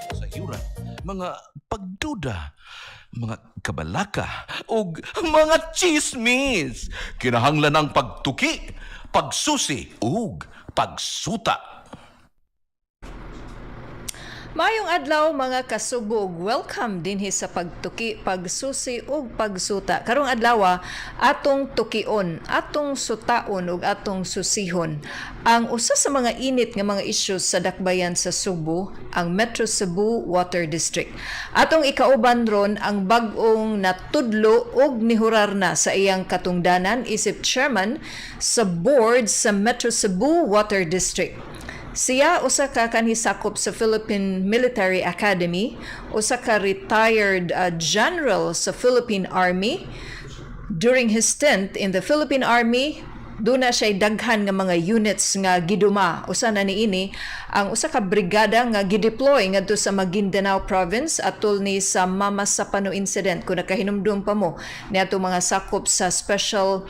Kasayuran, mga pagduda, mga kabalaka, ug mga chismis. Kinahanglan ang pagtuki, pagsusi, ug pagsuta. Maayong adlaw, mga kasubog. Welcome dinhi sa Pagtuki, Pagsusi ug Pagsuta. Karong adlaw, atong tukion, atong sutaon ug atong susihon ang usa sa mga init nga mga issues sa dakbayan sa Subo, ang Metro Cebu Water District. Atong ikauban ron ang bag-ong natudlo ug nihurar na sa iyang katungdanan isip chairman sa board sa Metro Cebu Water District. Siya usa ka kanhisakop sa Philippine Military Academy, usa ka retired general sa Philippine Army. During his stint in the Philippine Army, duna siya daghan nga mga units nga giduma. Usa na niini ang usa ka brigada nga gideploy ngadto sa Maguindanao Province atol ni sa Mamasapano Incident, kung nakahinumdum pa mo niadto mga sakop sa special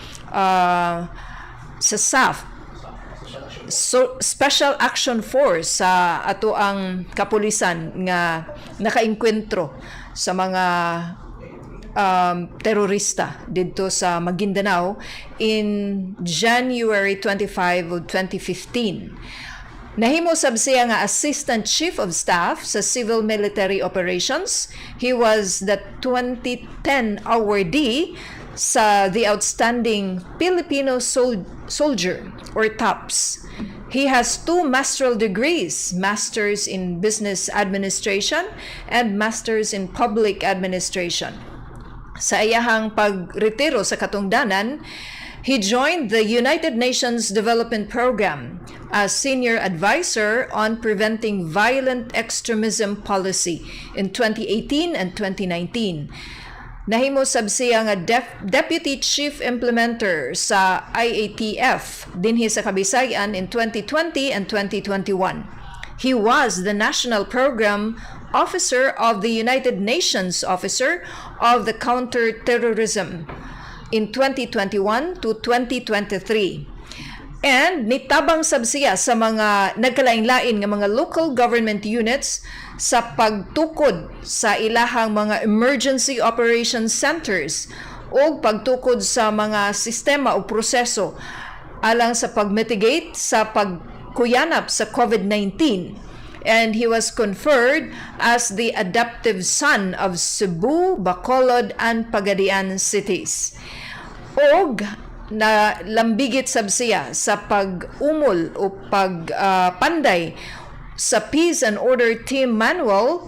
sa SAF, so, Special Action Force sa ato ang kapulisan nga nakaengkwentro sa mga terorista didto sa Maguindanao in January 25 of 2015. Nahimo sab siya nga Assistant Chief of Staff sa Civil Military Operations. He was the 2010 awardee sa the Outstanding Filipino Soldier or TOPS. He has two masteral degrees, Masters in Business Administration and Masters in Public Administration. Sa iyahang pagretiro sa katungdanan, he joined the United Nations Development Program as Senior Advisor on Preventing Violent Extremism Policy in 2018 and 2019. Nahimo sab siya nga Deputy Chief Implementer sa IATF dinhi sa Kabisayan in 2020 and 2021. He was the National Program Officer of the United Nations Officer of the Counter-Terrorism in 2021 to 2023. And nitabang sab siya sa mga nagkalain-lain nga mga local government units sa pagtukod sa ilahang mga emergency operations centers o pagtukod sa mga sistema o proseso alang sa pagmitigate sa pagkuyanap sa COVID-19. And he was conferred as the adoptive son of Cebu, Bacolod, and Pagadian cities. Og na lambigit sab siya sa pag-umol o pagpanday sa Peace and Order Team Manual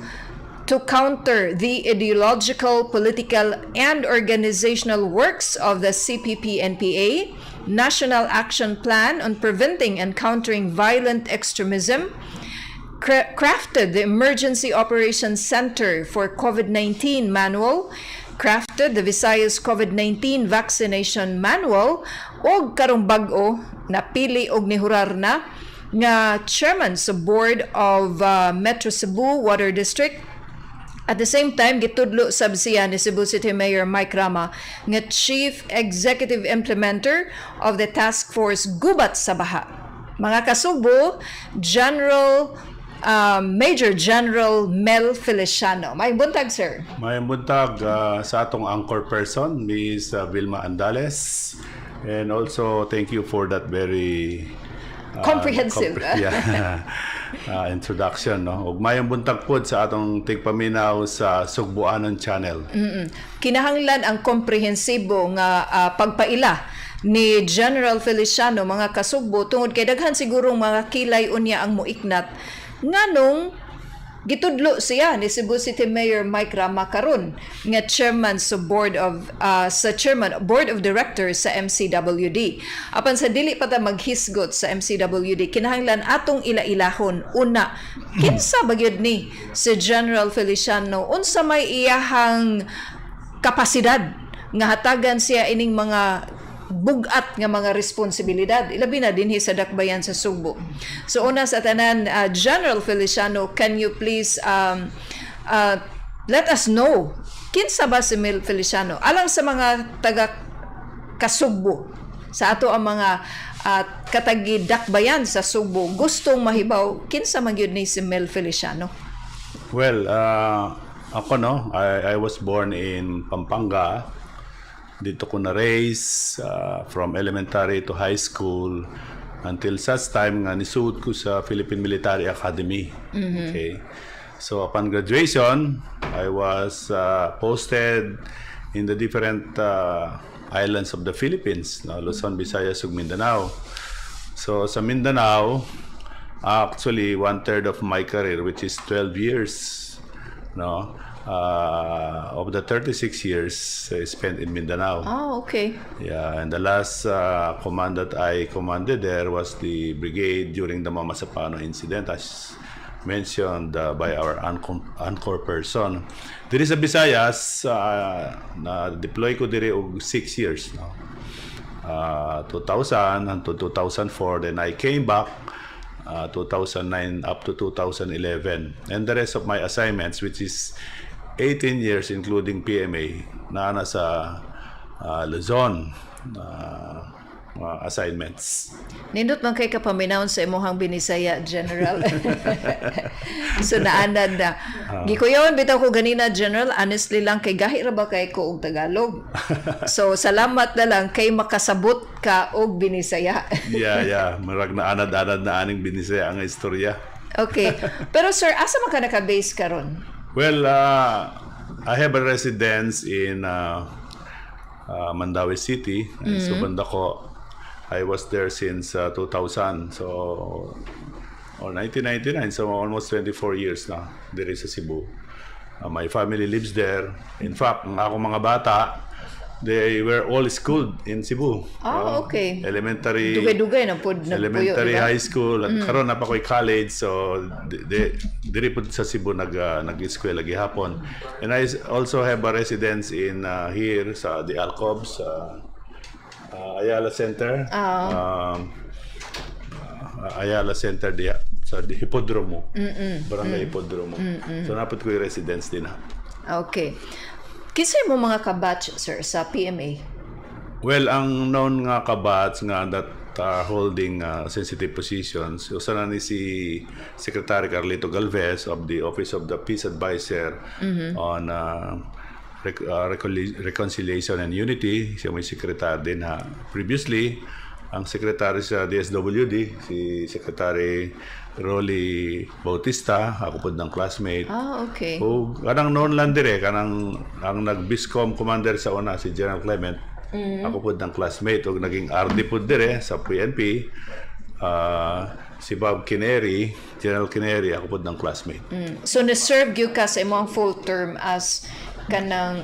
to counter the ideological, political, and organizational works of the CPP-NPA, National Action Plan on Preventing and Countering Violent Extremism, crafted the Emergency Operations Center for COVID-19 Manual, crafted the Visayas COVID-19 Vaccination Manual, og karong bag-o napili og nihurar na nga chairman sa board of Metro Cebu Water District. At the same time, gitudlo sab siya ni Cebu City Mayor Mike Rama nga Chief Executive Implementer of the Task Force Gubat sa Baha. Mga kasubo, General Major General Mel Feliciano. Maayong buntag, sir. Maayong buntag sa atong anchor person, Ms. Vilma Andales. And also, thank you for that very comprehensive yeah, introduction. No? Ug maayong buntag pod sa atong tigpaminaw sa Sugbuanon Channel. Kinahanglan ang komprehensibo nga pagpaila ni General Feliciano, mga kasugbo, tungod kay daghan sigurong mga kilay unya ang muiknat nganong Gitudlo siya ni Cebu City Mayor Mike Rama karon nga chairman sa board of sa chairman board of directors sa MCWD. Apan sa dili pa ta maghisgot sa MCWD, kinahanglan atong ila-ilahon una kinsa ba gyud ni si General Feliciano, unsa may iyahang kapasidad nga hatagan siya ining mga bugat nga mga responsibilidad, ilabi na dinhi sa dakbayan sa Sugbo. So una sa tanan, General Feliciano, can you please let us know kinsa ba si Mel Feliciano alang sa mga taga Kasugbo, sa ato ang mga katagi dakbayan sa Sugbo gustong mahibaw kinsa man gyud ni si Mel Feliciano? Well, ako, no, I was born in Pampanga. Dito ko na-raise from elementary to high school until such time nga nisud ko sa Philippine Military Academy. Okay. So upon graduation, I was posted in the different islands of the Philippines, no, Luzon, Visayas ug Mindanao. So sa Mindanao, actually one third of my career, which is 12 years, no, of the 36 years spent in Mindanao. Yeah, and the last command that I commanded there was the brigade during the Mamasapano incident, as mentioned by our anchor person. Diri sa Visayas, na-deploy ko diri og 6 years. No? 2000 until 2004, then I came back 2009 up to 2011. And the rest of my assignments, which is 18 years including PMA, naa na sa Luzon mga assignments. Nindot man kay kapaminawon sa imuhang Binisaya, General. So naanad na. Gikuyawan bitaw ko ganina, General, honestly lang kay gahi ra ba kay ko og Tagalog. So salamat na lang kay makasabot ka og Binisaya. Yeah. Murag na anad-anad na aning Binisaya ang istorya. Okay. Pero sir, asa man ka naka-base karon? Well, I have a residence in Mandaue City. Mm-hmm. So, banda ko, I was there since 2000. So, or 1999. So, almost 24 years na diri sa Cebu. My family lives there. In fact, ang akong mga bata, they were all schooled in Cebu. Elementary, Dugay-dugay na pod nagpuyo, elementary, di ba? High school, at karon na pa ko'y college, so diri pod sa Cebu nag-eskwela gihapon. And I also have a residence in here sa the Alcobs, Ayala Center. Ayala Center diha sa the Hipodromo. Barangay Hipodromo. So naa pod ko yung residence din ha. Okay. Kinsay imo mga kabatch, sir, sa PMA? Well, ang known nga kabatch nga that are holding sensitive positions, usa na ni si Secretary Carlito Galvez of the Office of the Peace Advisor on Reconciliation and Unity. Siya may secretary din ha. Previously, ang secretary sa DSWD, si Secretary Rolly Bautista, ako pod ng classmate. O kanang noon lang dire, kanang ang nag-BISCOM commander sa una si General Clement. Ako pod ng classmate ug naging RD pod dire sa PNP. Si Bob Kineri, General Kineri, ako pod ng classmate. So na-serve gyud ka sa imong full term as kanang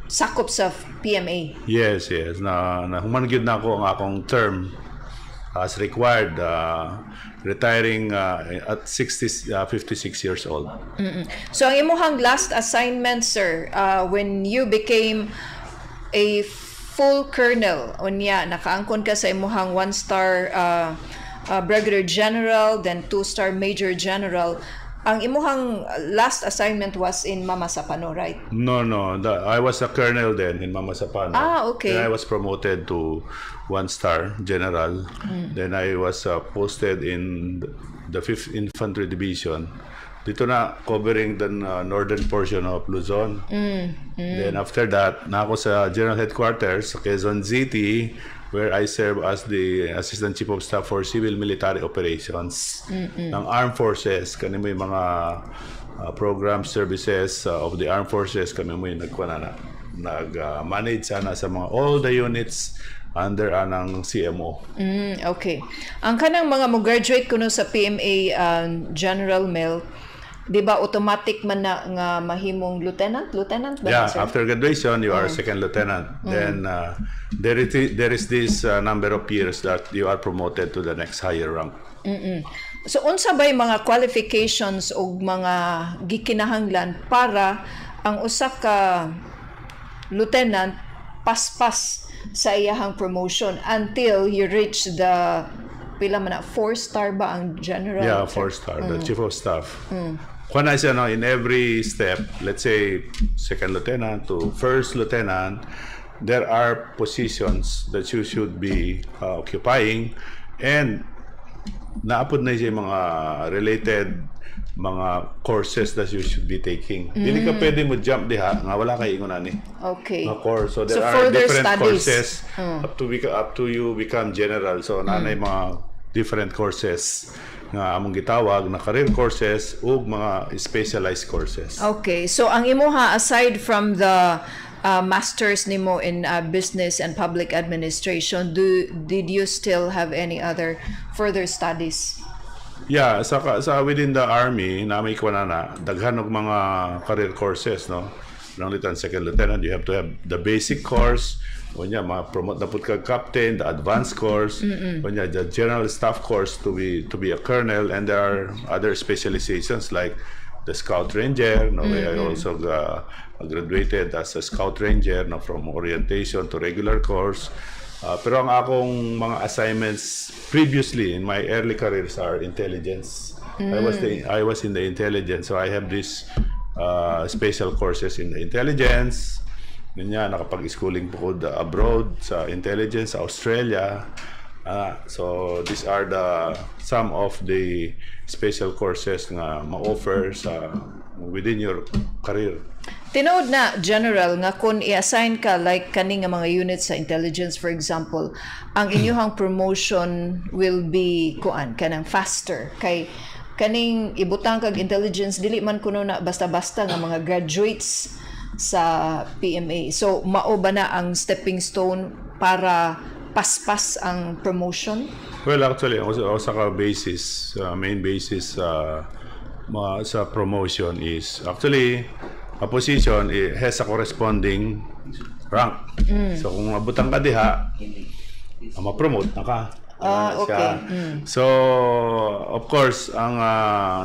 sakop sa PMA. Yes. Na human gyud na ako ang akong term as required, retiring at 60, 56 years old. So ang imuhang last assignment, sir, when you became a full colonel, unya nakaangkon ka sa imuhang one star brigadier general, then two-star major general. Ang imuhang last assignment was in Mamasapano, right? No. I was a colonel then in Mamasapano. Then I was promoted to one star general. Then I was posted in the 5th Infantry Division. Dito na covering the northern portion of Luzon. Then after that, na ako sa General Headquarters sa Quezon City, where I serve as the Assistant Chief of Staff for Civil Military Operations ng Armed Forces. Kani mo yung mga program services of the Armed Forces. Kami mo yung nagkuha na, nag-manage sana sa mga all the units under anang CMO. Okay. Ang kanang mga mo graduate kuno sa PMA, General Mel, Di ba automatic man na nga mahimong lieutenant? Lieutenant ba Yeah, na, sir? After graduation, you are second lieutenant. Then there is this number of years that you are promoted to the next higher rank. So unsa bay mga qualifications ug mga gikinahanglan para ang usa ka lieutenant paspas sa iyahang promotion until you reach the, pila man na, four star ba ang general? Yeah, four star, the chief of staff. Kuan na siya, no, in every step, let's say second lieutenant to first lieutenant, there are positions that you should be occupying and naa pod na siya mga related mga courses that you should be taking. Dili ka pwede mo jump diha nga wala kay ingon ani nga course. So there So are further different studies. Courses up to you become general. So naa nay mga different courses nga among gitawag na career courses ug mga specialized courses. Okay. So ang imuha, aside from the masters nimo in business and public administration, do did you still have any other further studies? Yeah, sa within the army na may kuan na daghan og mga career courses, no. Lang lieutenant, second lieutenant, you have to have the basic course. Unya ma-promote na pud kag captain, the advanced course, unya the general staff course to be a colonel, and there are other specializations like the scout ranger, no. I also graduated as a scout ranger, no, from orientation to regular course. Pero ang akong mga assignments previously in my early careers are intelligence. I was in the intelligence, so I have this special courses in the intelligence. Yun nga, nakapag-schooling po ko abroad sa intelligence sa Australia. So these are the some of the special courses nga ma-offer sa within your career. Tinuod na, General, nga kung i-assign ka like kani nga mga units sa intelligence, for example, ang inyuhang promotion will be kuan kanang faster kay kaning ibutang kag intelligence, dili man kuno na basta-basta nga mga graduates sa PMA. So mao ba na ang stepping stone para paspas ang promotion? Well, actually, ang usa ka basis, main basis sa promotion is actually a position, eh, has a corresponding rank. So kung mabutang ka diha, ma-promote na ka. Ano na siya. So, of course, ang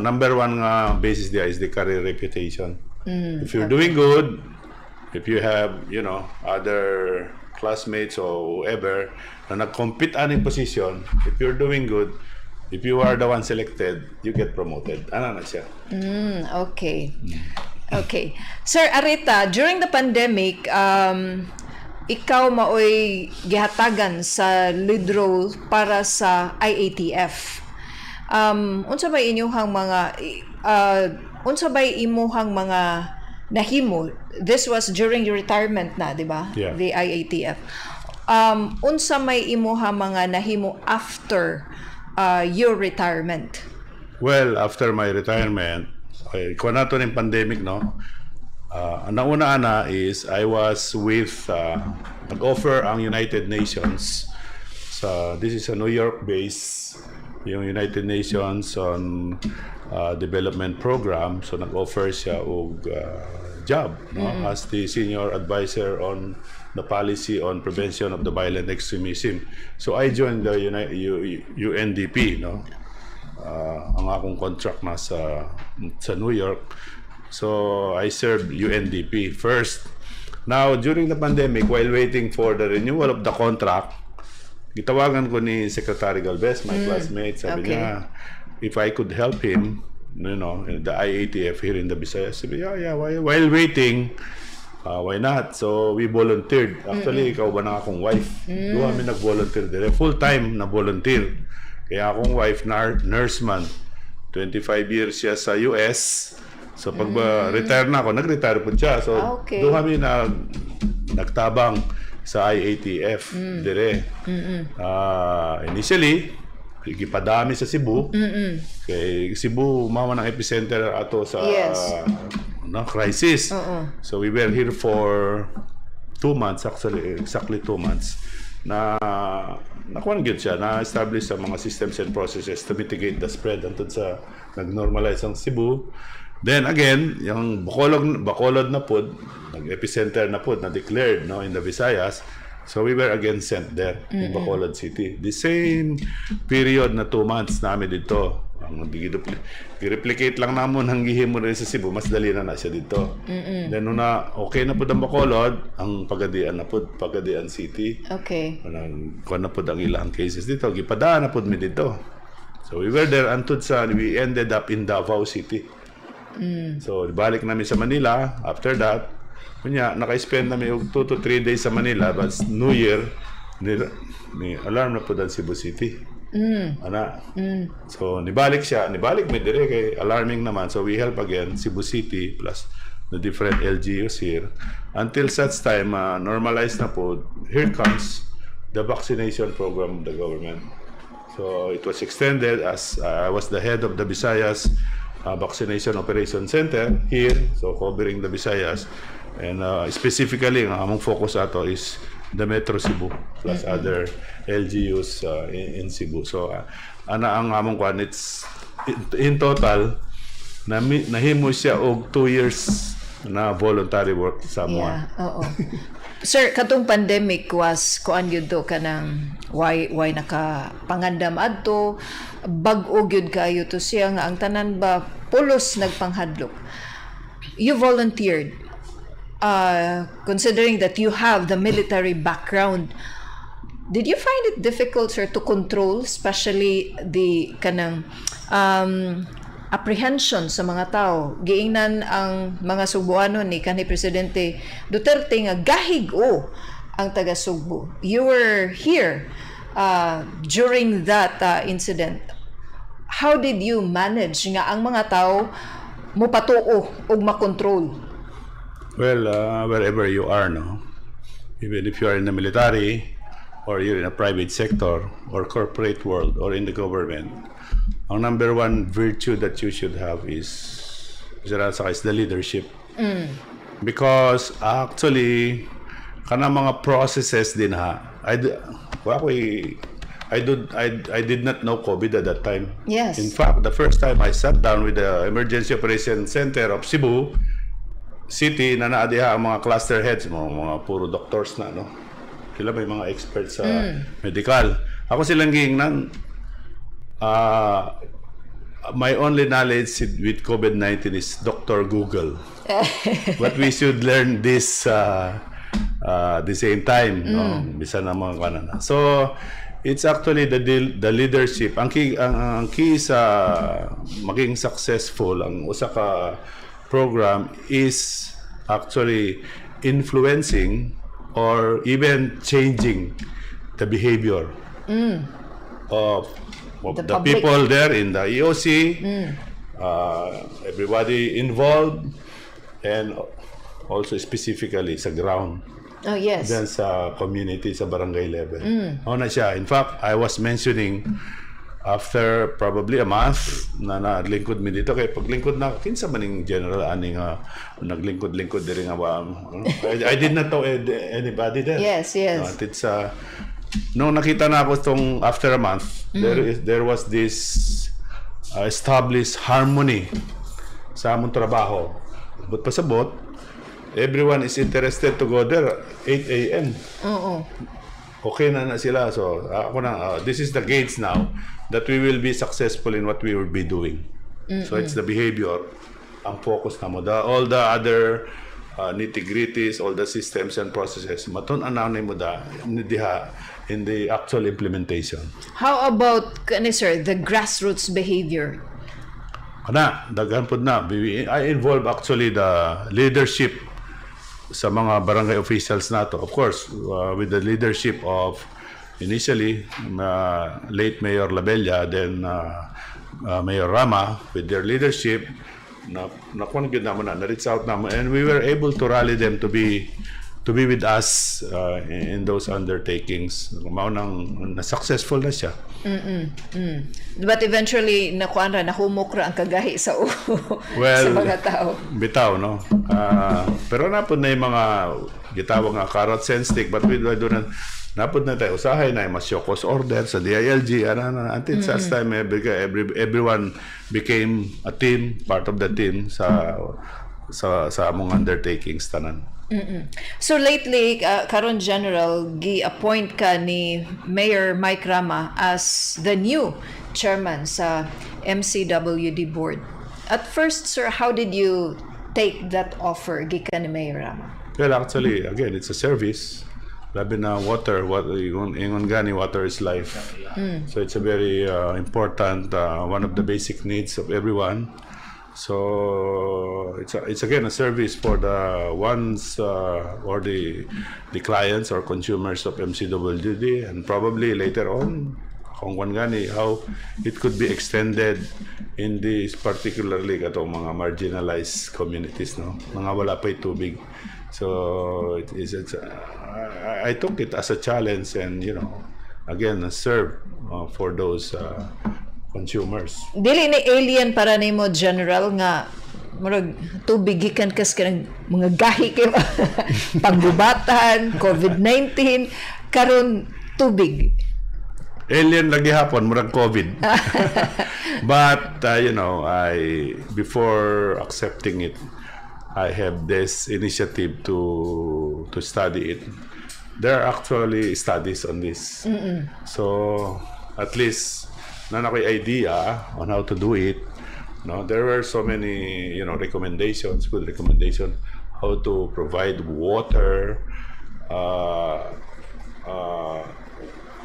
number one nga basis diha is the career reputation. If you're doing good, if you have other classmates or whoever na nag-compete aning position, if you're doing good, if you are the one selected, you get promoted. Ano na siya? Okay. Sir Areta, during the pandemic, ikaw maoy gihatagan sa lead role para sa IATF. Unsa bay imuhang mga nahimo? This was during your retirement na, di ba? Yeah. The IATF. Unsa may imuha mga nahimo after your retirement? Well, after my retirement, okay, kuha na to ng pandemic, no? Ang nauna ana is I was with, nag-offer ang United Nations sa, this is a New York base, yung United Nations on Development Program. So nag-offer siya og job, no, as the senior advisor on the policy on prevention of the violent extremism. So I joined the UNDP, no. Ang akong contract na sa New York. So I served UNDP first. Now, during the pandemic, while waiting for the renewal of the contract, gitawagan ko ni Secretary Galvez, my classmate, sabi niya, if I could help him, in the IATF here in the Visayas. Sabi, Yeah, while waiting, why not?" So, we volunteered. Actually, ikaw ba na akong wife? Duha kami nag-volunteer dire. Full-time na volunteer. Kaya akong wife, nurse man. 25 years siya sa US. So, pag retire na ako, nag-retire po siya. So, doon kami nagtabang sa IATF dire. Initially, gipadami sa Cebu. Kay Cebu mao man ang epicenter ato sa no, crisis. So we were here for 2 months actually, exactly 2 months na nakuha gyud siya, na-establish sa mga systems and processes to mitigate the spread until sa nag-normalize ang Cebu. Then again, yung Bacolod na pod, nag-epicenter na pod, na declared, no, in the Visayas. So we were again sent there in Bacolod City. The same period na 2 months namin dito. Ang replicate lang namon ang gihimo rin sa Cebu, mas dali na na siya dito. Then nung na okay na pod ang Bacolod, ang Pagadian na pod, Pagadian City. Kanang kuan na pod ang ilang cases dito, gipadaan na pod mi dito. So we were there until sa we ended up in Davao City. So balik namin sa Manila after that. Kunya naka-spend nami og 2 to 3 days sa Manila, but New Year ni alarm na pod ang Cebu City. Ana. So nibalik siya, nibalik mi dire kay alarming naman. So we help again Cebu City plus the different LGUs here until such time normalized na po. Here comes the vaccination program of the government. So it was extended as I was the head of the Visayas Vaccination Operation Center here, so covering the Visayas. And specifically, ang among focus ato is the Metro Cebu plus other LGUs in Cebu. So ana ang among kwan, it's in total nahimo siya og 2 years na voluntary work sa amo. Yeah, oo. Sir, katong pandemic was kuan gyud to, kanang why naka pangandam adto, bag-o gyud kayo to siya nga ang tanan ba pulos nagpanghadlok. You volunteered. Considering that you have the military background, did you find it difficult, sir, to control, especially the kanang apprehension sa mga tao? Giingnan ang mga Sugbuanon ni kanhi Presidente Duterte nga gahig-o ang taga Sugbo. You were here during that incident. How did you manage nga ang mga tao mopatuo ug makontrol? Well, wherever you are, no, even if you are in the military or you're in a private sector or corporate world or in the government, ang number one virtue that you should have is is the leadership. Because actually, kana mga processes din ha. Wa ko I do I did not know COVID at that time. In fact, the first time I sat down with the Emergency Operation Center of Cebu City na naa diha ang mga cluster heads, mga puro doctors na, no? Sila may mga experts sa medical. Ako silang giingnan, my only knowledge with COVID-19 is Dr. Google. But we should learn this the same time, no? Bisan ang mga kanan. So, it's actually the leadership. Ang key sa maging successful ang usa ka program is actually influencing or even changing the behavior of The the public. People there in the EOC, everybody involved, and also specifically sa ground then sa community, sa barangay level. Mao na siya. In fact, I was mentioning after probably a month na naglingkod mi dito kay paglingkod na, kinsa man ning general ani nga naglingkod-lingkod diri nga ba, ano? I did not know anybody there. No, until sa nung nakita na ako tong after a month, there was this established harmony sa among trabaho. But pasabot, everyone is interested to go there 8 a.m. Okay na na sila. So, ako na, this is the gates now that we will be successful in what we will be doing. So, it's the behavior ang focus na mo. All the other nitty-gritties, all the systems and processes, matun-an mo da, diha in the actual implementation. How about kani, sir, the grassroots behavior? Kana, daghan pod na. I involve actually the leadership sa mga barangay officials nato. Of course, with the leadership of initially late Mayor Labella, then Mayor Rama, with their leadership, na nakuan gyud namo na, na-reach out namo and we were able to rally them to be with us in those undertakings. Mao nang na successful na siya. But eventually nakuan ra, nahumok ra ang kagahi Well, sa mga tao. Bitaw, no? Ah, pero naa pod na yung mga gitawag nga carrots and stick, but we do not, Naa pod na tayo usahay na mas show cause order sa DILG ana na until such time everyone became a team, part of the team sa among undertakings tanan. So lately, karon, General, gi-appoint ka ni Mayor Mike Rama as the new chairman sa MCWD board. At first, sir, how did you take that offer gikan ni Mayor Rama? Well, actually, again, it's a service. Labi na water, what ingon gani, water is life. So it's a very important, one of the basic needs of everyone. So it's again a service for the ones or the clients or consumers of MCWD, and probably later on kung kwan gani how it could be extended in these, particularly katong mga marginalized communities, no, mga wala pa tubig. So it is it's I took it as a challenge and again serve for those consumers. Dili ni alien para nimo, General, nga murag tubig gikan kas kanang mga gahi kay panggubatan, COVID-19, karon tubig. Alien lagi hapon, murag COVID. But I before accepting it, I have this initiative to study it. There are actually studies on this. So at least naa na ko'y idea on how to do it. No, there were so many recommendations, good recommendation how to provide water,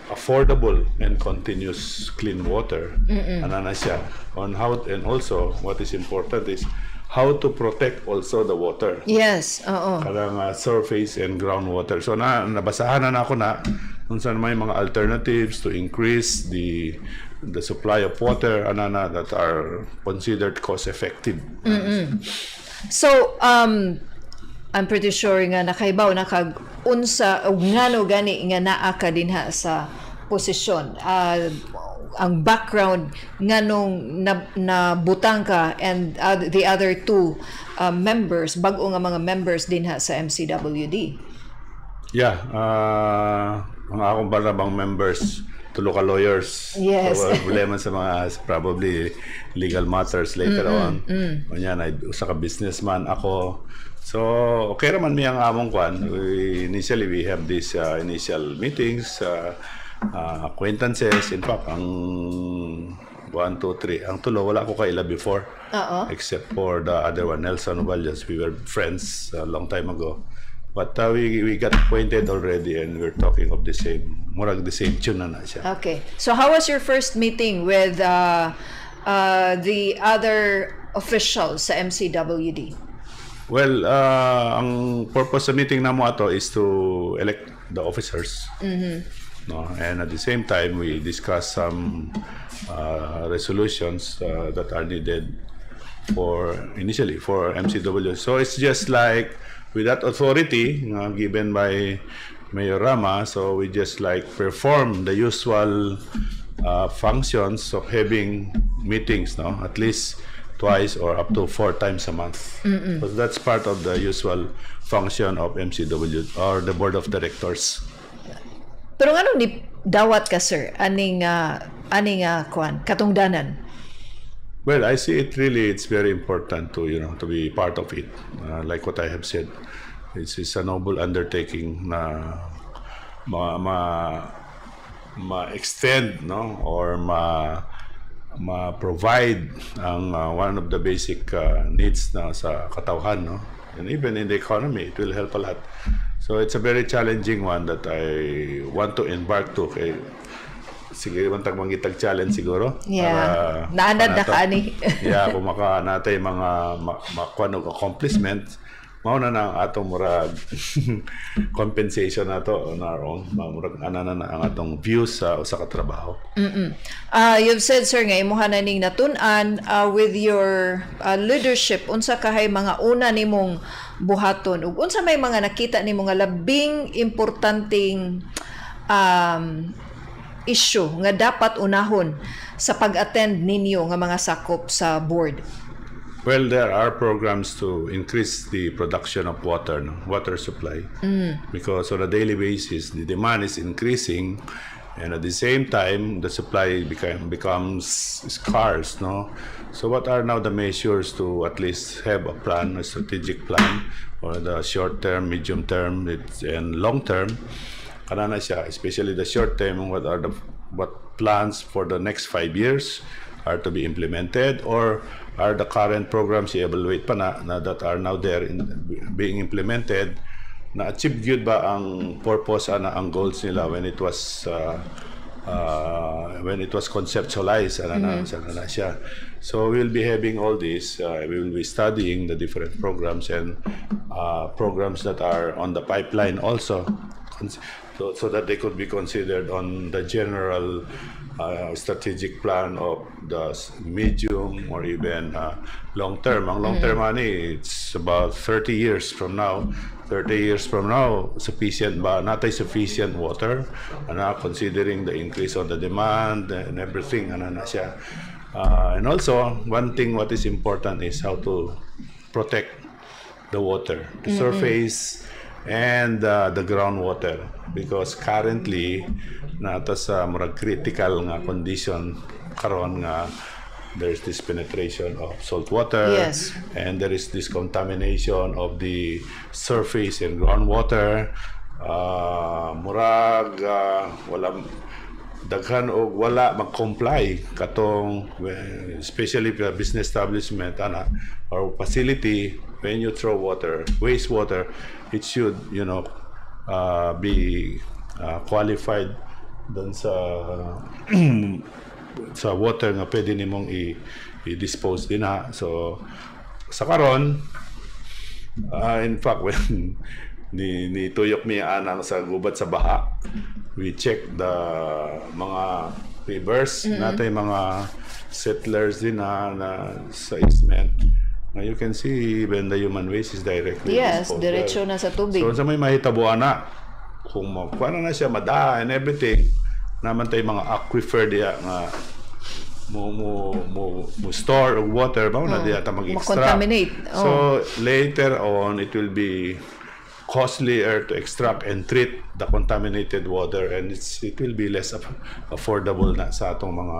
affordable and continuous clean water. Ano na siya. On how, and also, what is important is how to protect also the water. Yes, oo. Kanang surface and groundwater. So na nabasahan na nako na kung saan may mga alternatives to increase the supply of water ana na that are considered cost effective. So, I'm pretty sure nga nakaibaw na kag unsa o ngano gani nga naa ka dinha sa posisyon. Ang background nganong na, nabutang ka and the other two members, bag-o nga mga members dinha sa MCWD. Yeah, ang akong barabang members, tulo ka lawyers. So, problema sa mga probably legal matters later on. Unya na usa ka businessman ako. So, okay raman mi ang among kwan. Initially, we have these initial meetings, acquaintances. In fact, ang 1, 2, 3. Ang tulo, wala ko kaila before. Oo. Except for the other one, Nelson Ovalles. We were friends a long time ago. But we got acquainted already and we're talking of the same, murag the same tune na na siya. Okay. So how was your first meeting with the other officials sa MCWD? Well, ang purpose sa meeting namo ato is to elect the officers. No, and at the same time, we discuss some resolutions that are needed for initially for MCW. So it's just like with that authority given by Mayor Rama, so we just like perform the usual functions of having meetings, no, at least twice or up to four times a month. So that's part of the usual function of MCW or the board of directors. Pero ngano ni dawat ka, sir, aning kuan katungdanan? Well, I see it really, it's very important to, you know, to be part of it. Like what I have said, it's a noble undertaking na ma-extend, no, or ma-provide ang one of the basic needs na sa katawhan, no, and even in the economy it will help a lot. So it's a very challenging one that I want to embark to kay sige man tag mangitag challenge siguro. Yeah. Naanad na panato. Ka ani. Yeah, kung maka natay mga makuan og accomplishment, mao na na ang atong murag compensation nato on our own. Mao murag ana na na ang atong views sa usa ka trabaho. You've said, sir, nga imuha na ning natun-an with your leadership, unsa kahay mga una nimong buhaton ug unsa may mga nakita nimo nga labing importanteng issue nga dapat unahon sa pag-attend ninyo nga mga sakop sa board? Well, there are programs to increase the production of water, no? Water supply, because on a daily basis the demand is increasing, and at the same time the supply becomes scarce. No, so what are now the measures to at least have a plan, a strategic plan, for the short term, medium term, and long term? Kana na siya, especially the short term, what plans for the next 5 years are to be implemented, or are the current programs i-evaluate pa na that are now there in being implemented, na achieve gyud ba ang purpose ana, ang goals nila when it was conceptualized ana na, sana na siya. So we'll be having all this, we will be studying the different programs and programs that are on the pipeline also, so that they could be considered on the general strategic plan of the medium or even long term. Ang long term ani, it's about 30 years from now. 30 years from now, sufficient ba? Naa tay sufficient water? Ana, considering the increase on the demand and everything, ana na siya. And also, one thing what is important is how to protect the water, the surface and the groundwater, because currently naa ta sa murag critical nga condition karon nga there's this penetration of salt water and there is this contamination of the surface and groundwater. Murag wala daghan og wala mag-comply katong especially the business establishment ana or facility. When you throw water, wastewater, it should be qualified dun sa water nga pwede nimong i-dispose din ha. So sa karon, in fact, when ni tuyok mi anang sa gubat sa baha, we check the mga rivers naa tay mga settlers din na sa easement. Now you can see even the human waste is directly disposed there. Diretso na sa tubig. So sa may mahitabo ana, kung makuha na siya mada and everything, naa man tay mga aquifer diya nga mo store og water ba na diya ta mag-extract. Ma-contaminate. So later on it will be costlier to extract and treat the contaminated water, and it will be less affordable na sa atong mga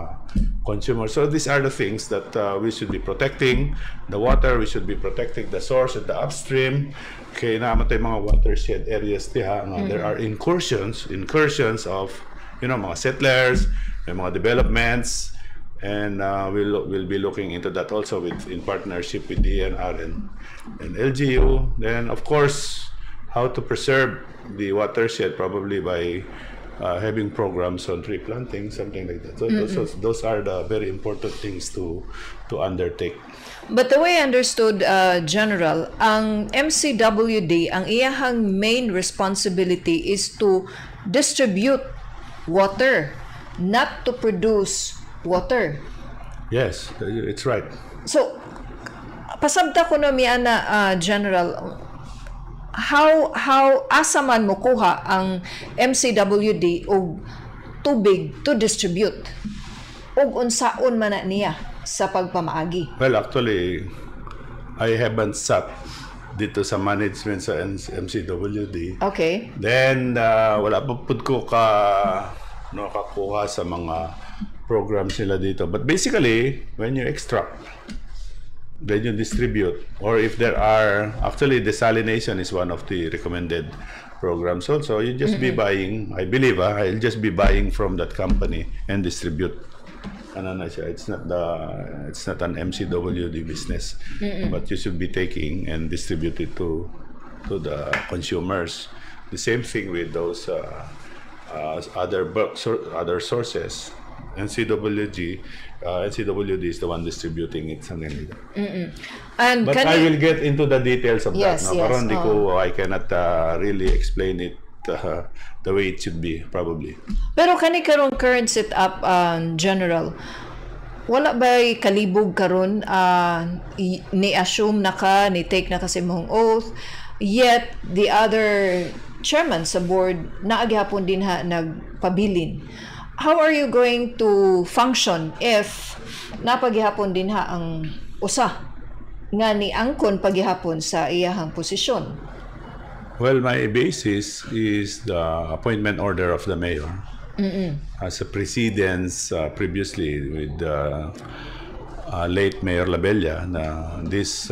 consumers. So these are the things that we should be protecting the water, we should be protecting the source at the upstream. Kay naa man tay mga watershed areas diha nga there are incursions of mga settlers, may mga developments, and we'll be looking into that also with in partnership with DENR and LGU. Then, of course, how to preserve the watershed, probably by having programs on tree planting, something like that. So those are the very important things to undertake. But the way I understood, General, ang MCWD, ang iyahang main responsibility is to distribute water, not to produce water. Yes, it's right. So, pasabta ko na mi ana, General, how asa man mo kuha ang MCWD og tubig to distribute, ug unsaon man na niya sa pagpamaagi? Well, actually, I haven't sat dito sa management sa MCWD. Then, wala pa pud ko ka no kakuha sa mga programs nila dito. But basically, when you extract, then you distribute. Or if there are, actually, desalination is one of the recommended programs also. You just be buying, I believe, I'll just be buying from that company and distribute. Ano na siya, it's not an MCWD business, but you should be taking and distribute it to the consumers. The same thing with those other sources. NCWG, NCWD is the one distributing it, something like that. And But kani I will get into the details of that. No? Karon di ko, I cannot really explain it the way it should be, probably. Pero kani karong current setup, General, wala ba'y kalibog karon, ni-assume na ka, ni take na ka sa imong oath, yet the other chairman sa board naa gihapon din ha nagpabilin? How are you going to function if naa pa gihapon din ha ang usa? nga niangkon pagihapon sa iyahang posisyon? Well, my basis is the appointment order of the mayor. As a precedence previously with late Mayor Labella, na these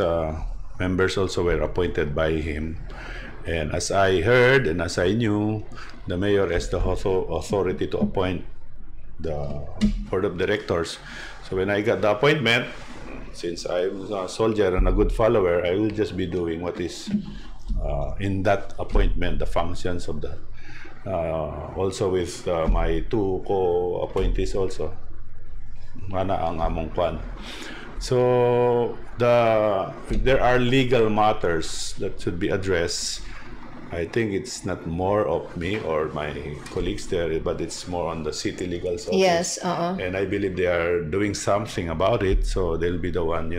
members also were appointed by him. And as I heard and as I knew, the mayor has the authority to appoint the board of directors. So when I got the appointment, since I'm a soldier and a good follower, I will just be doing what is in that appointment, the functions of that. Also with my two co-appointees also. Ana ang among kwan. So the if there are legal matters that should be addressed, I think it's not more of me or my colleagues there, but it's more on the city legal office. Yes, oo. And I believe they are doing something about it, so they'll be the one.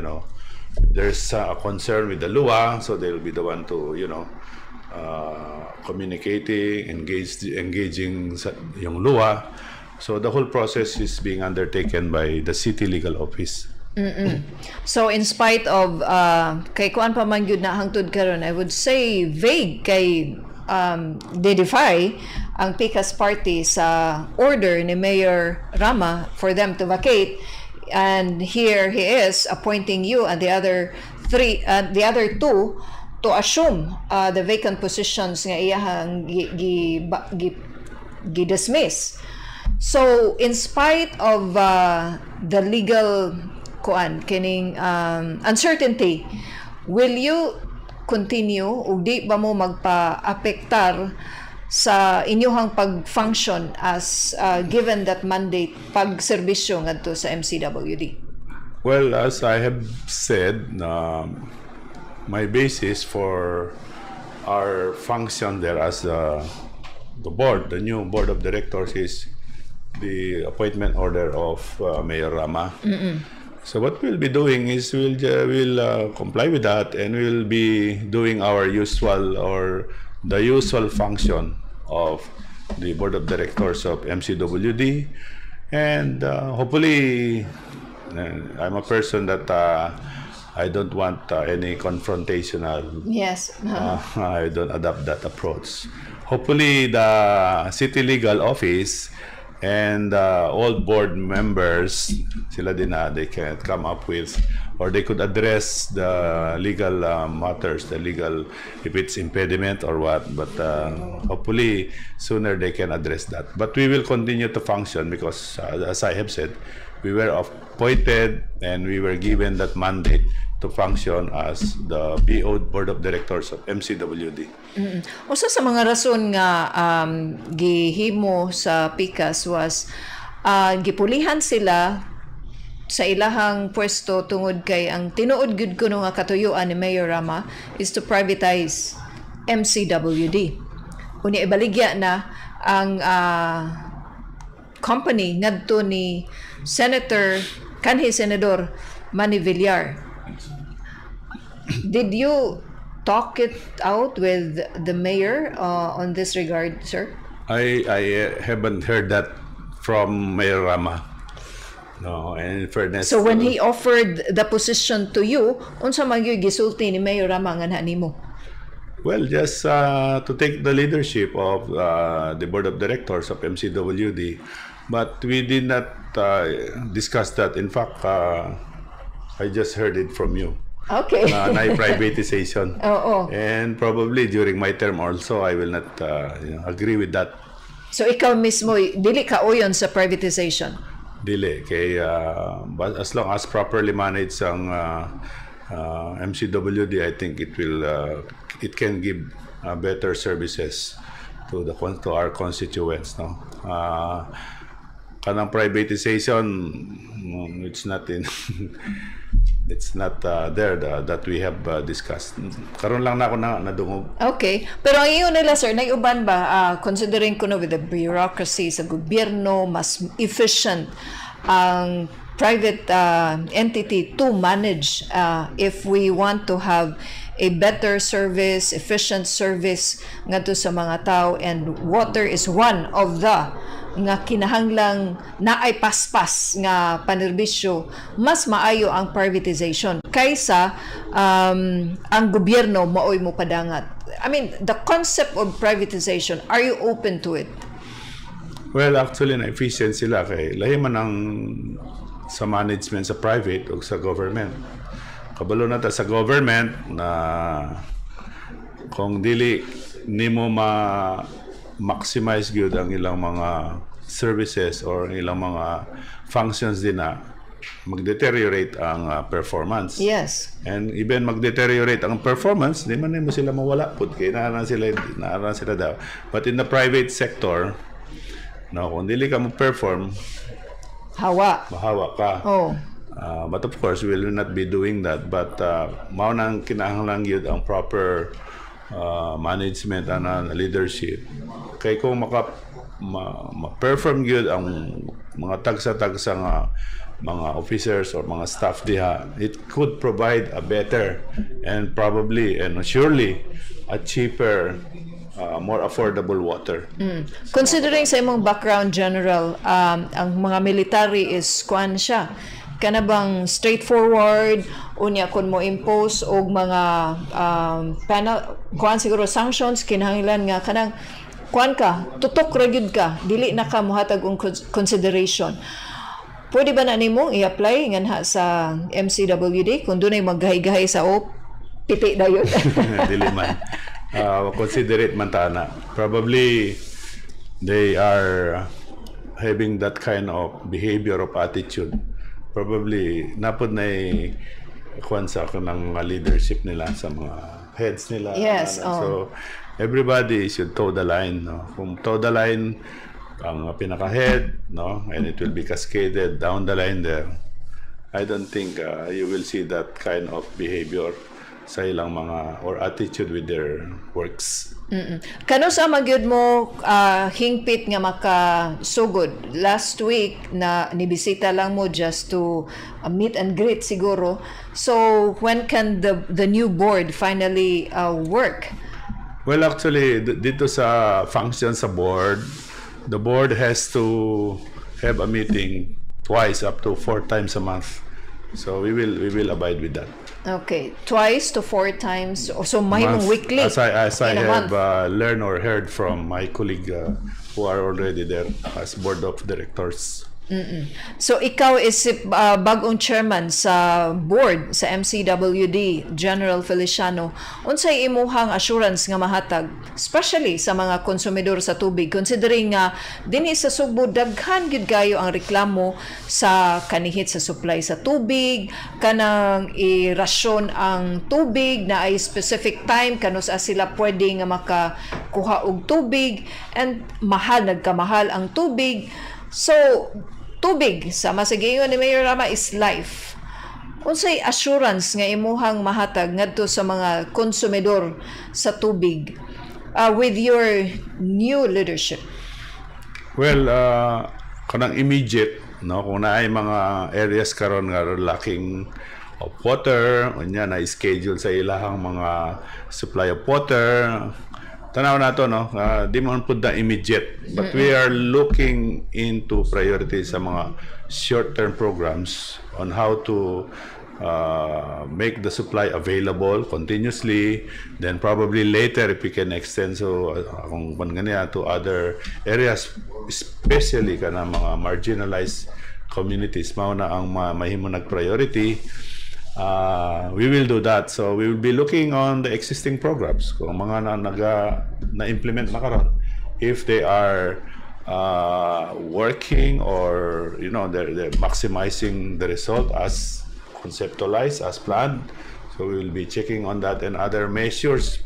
There's a concern with the LUA, so they'll be the one to communicating, engaging sa, yung LUA. So the whole process is being undertaken by the city legal office. So in spite of kay kuan pa man gyud na hangtod karon, I would say vague kay they defy ang Pikas party sa order ni Mayor Rama for them to vacate, and here he is appointing you and the other three, the other two to assume the vacant positions nga iyahang gi dismiss. So in spite of the legal kuan kining uncertainty, will you continue ug di ba mo magpa-apektar sa inyuhang pag-function as given that mandate pag-serbisyo ngadto sa MCWD? Well, as I have said, my basis for our function there as the board, the new board of directors, is the appointment order of Mayor Rama. So what we'll be doing is we'll comply with that and we'll be doing our usual or the usual function of the board of directors of MCWD, and hopefully I'm a person that I don't want any confrontational. I don't adopt that approach. Hopefully, the city legal office and all board members, sila din na, they can come up with or they could address the legal matters, the legal, if it's impediment or what. But hopefully, sooner they can address that. But we will continue to function because, as I have said, we were appointed and we were given that mandate to function as the BO Board of Directors of MCWD. Usa sa mga rason nga gihimo sa PICAS was gipulihan sila sa ilahang pwesto tungod kay ang tinuod gyud kuno nga katuyuan ni Mayor Rama is to privatize MCWD. Unya ibaligya na ang company ngadto ni Senator kanhi Senador Manny Villar. Did you talk it out with the mayor on this regard, sir? I haven't heard that from Mayor Rama. No, and in fairness, So when he offered the position to you, unsa man gyud gisulti ni Mayor Rama nga nimo? Well, just to take the leadership of the board of directors of MCWD, but we did not discuss that. In fact, I just heard it from you. Na privatization. Oo. And probably during my term also, I will not agree with that. So ikaw mismo dili ka uyon sa privatization. Dili kay but as long as properly managed ang MCWD, I think it can give better services to our constituents, no? Kanang privatization, it's not there that we have discussed. Karon lang na ako na nadungog. Okay. Pero ang ingon nila, sir, nag-uban ba, considering kuno with the bureaucracy sa gobyerno, mas efficient ang private entity to manage if we want to have a better service, efficient service ngadto sa mga tao, and water is one of the nga kinahanglang naay paspas nga panerbisyo, mas maayo ang privatization kaysa ang gobyerno maoy mo padangat? I mean, the concept of privatization, are you open to it? Well, actually, na efficient sila kay lahi man ang sa management sa private o sa government. Kabalo na ta sa government na kung dili nimo ma maximize gyud ang ilang mga services or ang ilang mga functions din na mag-deteriorate ang performance. And even mag-deteriorate ang performance, di man nimo sila mawala pud kay naa na sila daw. But in the private sector, no, kung dili ka mo perform, Hawa. Mahawa ka. But of course, we will not be doing that. But mao nang kinahanglan gyud ang proper management and leadership. Kay kung ma-perform gyud ang mga tagsa-tagsa nga mga officers or mga staff diha, it could provide a better and probably and surely a cheaper, more affordable water. Considering sa imong background, General, ang mga military is kuan siya, kana bang straightforward, unya kun mo impose og mga penal kuan siguro, sanctions, kinahanglan nga kanang kuan ka, tutok ra gyud ka, dili na ka mohatag og consideration. Pwede ba na nimong i-apply nganha sa MCWD kung dunay maggahi-gahi sa o piti dayon? Dili man. Considerate man ta na. Probably they are having that kind of behavior of attitude. Probably napod na kuan sa kanang mga leadership nila, sa mga heads nila. Ano. So everybody should toe the line, no? Kung toe the line ang pinaka-head, no, and it will be cascaded down the line there. I don't think you will see that kind of behavior sa ilang mga or attitude with their works. Kanus-a man gyud mo hingpit nga makasugod? Last week na nibisita lang mo just to meet and greet siguro. So when can the new board finally work? Well, actually, dito sa function sa board, the board has to have a meeting twice up to four times a month. So we will abide with that. Okay, twice to four times. So mahimong Month. weekly. As I in a have month. Learned or heard from my colleague who are already there as board of directors. So ikaw is bagong chairman sa board sa MCWD, General Feliciano. Unsay imuhang assurance nga mahatag, especially sa mga konsumidor sa tubig, considering nga dinhi sa Sugbo daghan gyud kayo ang reklamo sa kanihit sa supply sa tubig, kanang irasyon ang tubig na ay specific time kanus-a sila pwede nga makakuha og tubig, and mahal, nagkamahal ang tubig. So tubig, sama sa giingon ni Mayor Rama, is life. Unsay assurance nga imuhang mahatag ngadto sa mga konsumidor sa tubig with your new leadership? Well, kanang immediate, no, kung naay mga areas karon nga lacking of water, unya na schedule sa ilahang mga supply of water. Tanaw nato, no, di man pud na immediate, but we are looking into priorities sa mga short-term programs on how to make the supply available continuously, then probably later if we can extend, so akong kung ganiya to other areas, especially kana mga marginalized communities, mao na ang mahimo nag priority. We will do that. So we will be looking on the existing programs kung mga na naga na-implement na karon, if they are working or they're maximizing the result as conceptualized, as planned. So we will be checking on that and other measures,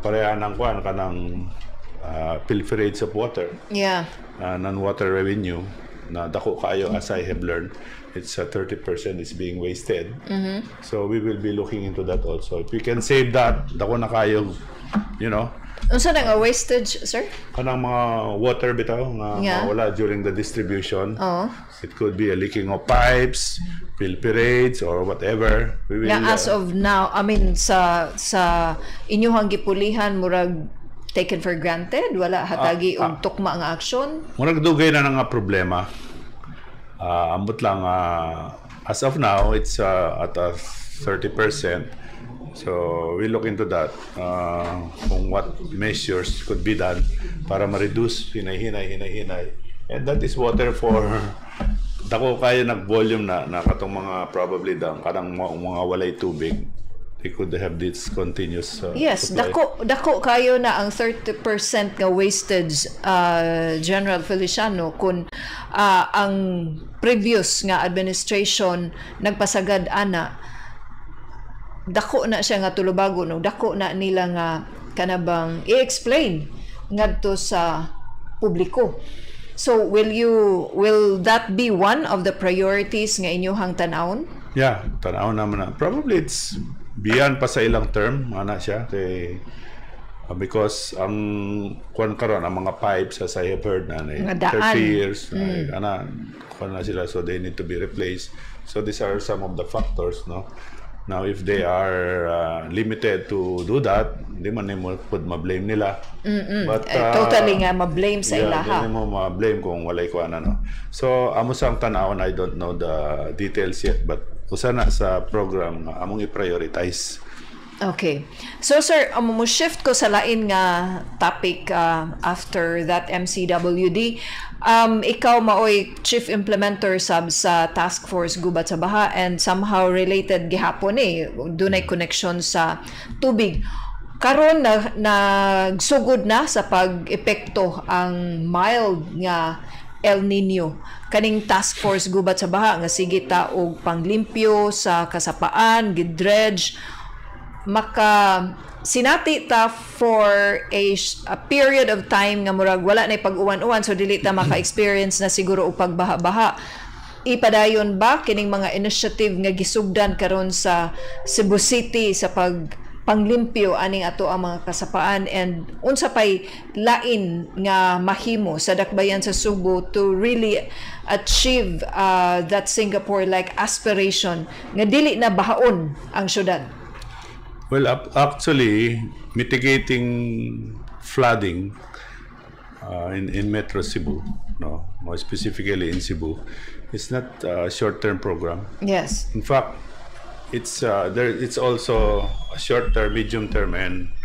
pareha ng kuan, kanang pilferage of water, non-water revenue na dako kaayo. As I have learned, it's 30% is being wasted. So we will be looking into that also. If we can save that, dako na kayo. Unsa na nga wastage, sir? Kanang mga water bitaw nga mawala during the distribution. It could be a leaking of pipes, pilferage or whatever. We will Nga as of now, I mean, sa inyuhang gipulihan, murag taken for granted, wala hatagi og tukma nga aksyon? Murag dugay na nga problema. Ambot lang, as of now, it's at a 30%. So we look into that, kung what measures could be done para ma-reduce hinay-hinay, hinay-hinay. And that is water for dako kaya nag-volume na katong mga probably dang kanang mga walay tubig. They could have this continuous supply. Dako kayo na ang 30% nga wastage, General Feliciano, kung ang previous nga administration nagpasagad ana, dako na siya nga tulubago, no? Dako na nila nga kanabang i-explain ngadto sa publiko. So will that be one of the priorities nga inyohang tan-awon? Yeah, tanaw naman na. Probably it's beyond pa sa ilang term, ana siya kay because ang kuan karon, ang mga pipes, as I have heard na Mga daan. 30 years ana kuan na sila, so they need to be replaced. So these are some of the factors, no? Now, if they are limited to do that, di man nimo pud ma-blame nila. But Eh, totally nga ma-blame sa yeah, ilaha. Di mo ma-blame kung walay kuan ano. So amo sang tan-awon, I don't know the details yet, but usa na sa program nga among i-prioritize. Okay. So sir, mo shift ko sa lain nga topic after that MCWD. Ikaw maoy chief implementer sab sa Task Force Gubat sa Baha and somehow related gihapon eh, dunay connection sa tubig. Karon na nagsugod na sa pag-epekto ang mild nga El Nino. Kaning Task Force Gubat sa Baha nga sige ta og panglimpyo sa kasapaan, gidredge, maka sinati ta for a period of time nga murag wala na pag-uwan-uwan, so dili ta maka-experience na siguro og pagbaha-baha. Ipadayon ba kining mga initiative nga gisugdan karon sa Cebu City sa pag panglimpyo aning ato ang mga kasapaan, and unsa pay lain nga mahimo sa dakbayan sa Subo to really achieve that Singapore like aspiration nga dili na bahaon ang syudad? Well, actually, mitigating flooding in Metro Cebu, no, more specifically in Cebu, is not a short-term program. In fact, it's there. It's also a short-term, medium-term, and